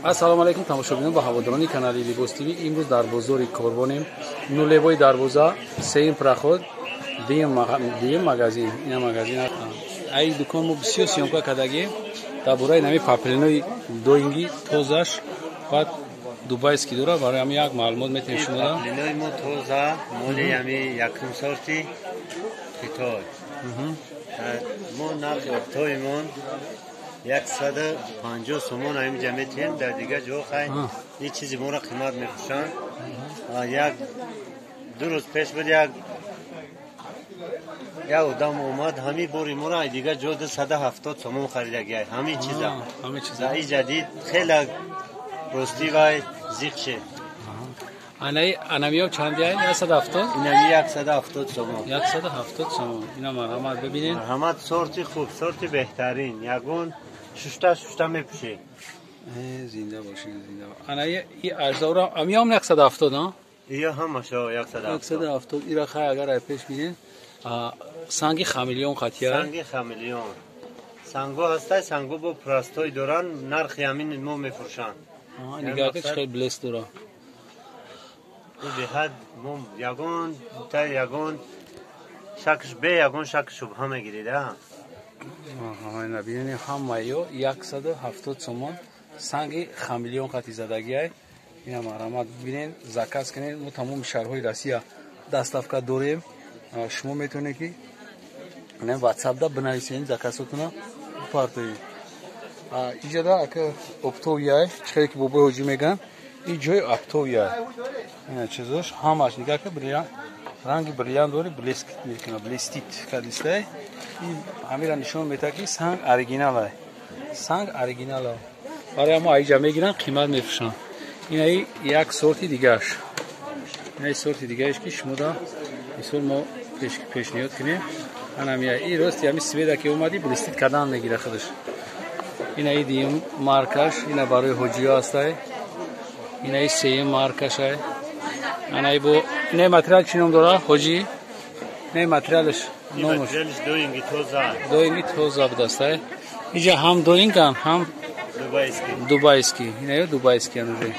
Ассалому алайкум тамошобинон ва ҳаводорони канали Либос ТВ. Имрӯз дар бозори Корвонем, нулевой дарвоза, сеюм проход, дуюм магазин. Ина магазин. Ай дукон мо бисёр съёмка кардагем дар бораи нами паплинои доинги тозаш, баъд дубайский дора. Барои ҳами як маълумот метавонем шумода. Паплинои мо тоза, моли ҳами якум сорти Хитой. Мо нархи оптоимон 150 сомон ҳаминҷа метиҳем, дар дигар ҷо хай ин чизи моро қимат мефурӯшанд. Як ду рӯз пеш буд, як одам омад, ҳамин бори моро ай дигар ҷо 270 сомон харидагиай. Ҳамин чиза. Ин ҷадид хеле ростӣ вай зиқ шед. Анамиё чандиай? 170? Инами 170 сомон. 170 сомон. Ина марҳамат бибинед. Марҳамат, сорти хуб, сорти беҳтарин. Ягон шушта шушта мепӯшед. Зинда бошед, зинда. Ана и аждора амиём 170, а? Ия ҳамаша 170. 170. Ира хай агар ай пеш бинед, санги хамелеон хатия. Санги хамелеон. Санго ҳастай, санго бо простой доран, нархи ҳамин мо мефурӯшанд. Нигоҳ кун, хеле блеск дора. Беҳад мо ягон та ягон шакш бе ягон шак шубҳа мегиред, а? Бинед, ҳамаё 170 сомон санги хамелеон хати задагиай. Ина марҳамат бинед, заказ кунед. Мо тамоми шаҳрҳои Россия доставка дорем. Шумо метавонед ки ватсапда бинависед, заказотона бипартоед. Иҷода ака оптовияй, чихеле ки бобои ҳоҷӣ мегӯянд, ин ҷои оптовияй. Ина чизош ҳамаш нигоҳ кун, бриллиант, ранги бриллиант дори, блеск мекунад, блестит кардистай. Ин ҳамира нишон медиҳад ки санг оригиналай. Санг оригинала. Барои мо аиҷа мегиранд, қимат мефурӯшанд. Инаи як сорти дигааш. Инаи сорти дигааш ки шумо да мисол мо пешниҳод кунем. Анамия ин рости ҳами света ки омадӣ, блестит кардан мегирад худаш. Инаи дуюм маркаш, ина барои ҳоҷиё ҳастай. Инаи сеюм маркашай. Анаи бо инаи материал чӣ ном дора ҳоҷӣ? Инаи материалаш номаш материалаш доинги тоза. Доинги тоза будастай. Иҷа ҳам доинган, ҳам дубайский. Дубайский. Инаё дубайский ануже.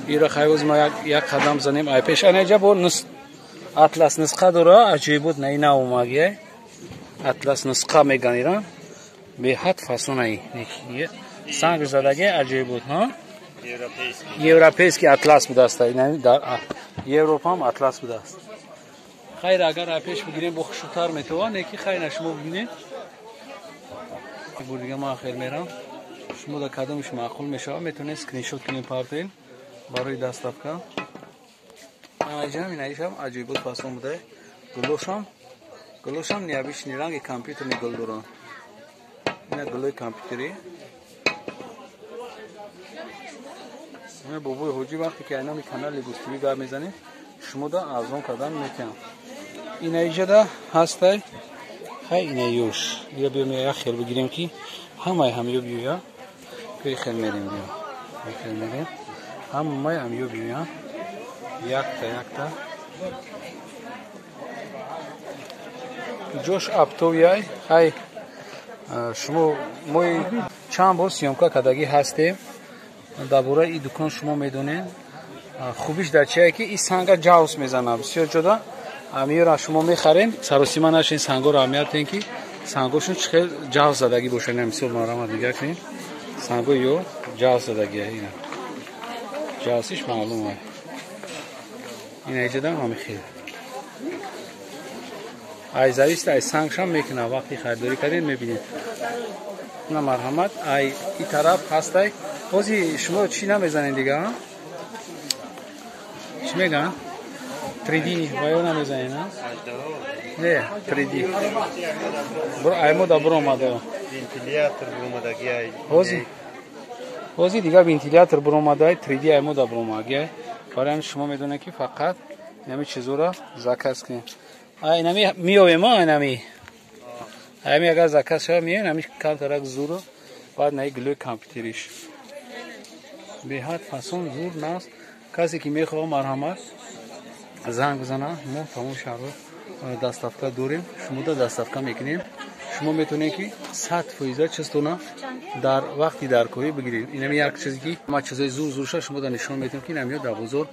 Ира хайвоз ма як қадам занем ай пеш. Ана иҷа бо нус атлас нусха дора, аҷоибот на ина омагиай. Атлас нусха меган ира. Беҳад фасонаи. Санг задаги аҷоибот, ҳа? Европейский атлас будааст. Дар Европа ҳам атлас будааст. Хайр, агар ай пеш бигирем бо хушрӯтар метавон, не ки хайр на шумо бибинед. Бор дига ман хел мерам. Шумо дар кадомиш маъқул мешавад, метавонед скриншот кунед партоед барои доставка. Аҷам инаишам аҷоибот фасон буда. Гулошам, гулошам необычный ранги компютерни гул доранд. Ина гулои компютерӣ. Бобои ҳоҷӣ вақте ки айнами канали Либос ТВ гап мезанем, шумо да арзон кардан метиҳам. Ина иҷада ҳастай, хай инаёш. Ия биём як хел бигирем ки ҳамаи ҳамё биёя. Биё хел мерем, биё. Хел мерем. Ҳамаи ҳамё биёя. Якта, якта. Ҷош оптовияй, хай шумо мои чанд бор съёмка кардагӣ ҳастем. Дар бораи ин дукон шумо медонед. Хубиш дар чие ки ин санга ҷавс мезанад. Бисёр ҷода амиёра шумо мехарем, саросима нашин, сангоро аҳамият диҳем ки сангошон чӣ хел ҷавс задагӣ бошад. Ина мисол марҳамат нигоҳ кунед. Сангои ё ҷавс задагия. Ина ҷавсиш маълум аст. Ина иҷодам ҳами хел. Ай завист ай сангшам мекунад. Вақти харидорӣ кардем мебинед. Ина марҳамат, ай ин тараф ҳастай. Ҳози шумо чӣ намезанед дига? Чӣ мегӯянд? 3D ва ё намезанед, а? Не, 3D. Ай мода буромада. Вентилятор буромадагиай. Ҳози дига вентилятор буромадай, 3D ай мода буромадагиай. Барои ҳамин шумо медонед ки фақат инами чизоро заказ кунед. Ай инами меёвем, а инами. Ами агар заказ шава меёвем, ами камтарак зуро, баъд наи гулои компютериш. Беҳад фасон зур наст. Касе ки мехоҳад марҳамат занг бизанад. Мо тамоми шаҳрҳо доставка дорем. Шумо да доставка мекунем. Шумо метавонед, ки 100% чизтона дар вақти даркорӣ бигиред. Инами як чизе, ки ма чизои зур зурша шумо да нишон метавонем, ки инамиё дар бозор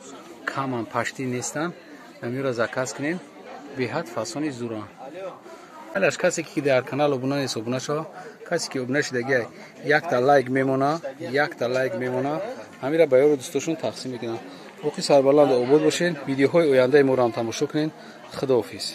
камам, пашти нестанд. Инамиёро заказ кунед, беҳад фасони зуранд. Алаш, касе ки дар канал обуна нест, обуна шава. Касе ки обуна шидагиай, якта лайк мемона, якта лайк мемона, ҳамира ба ёру дӯстошон тақсим мекунанд. Боқӣ сарбаланду обод бошед. Видеоҳои ояндаи моро ҳам тамошо кунед. Худоҳофиз.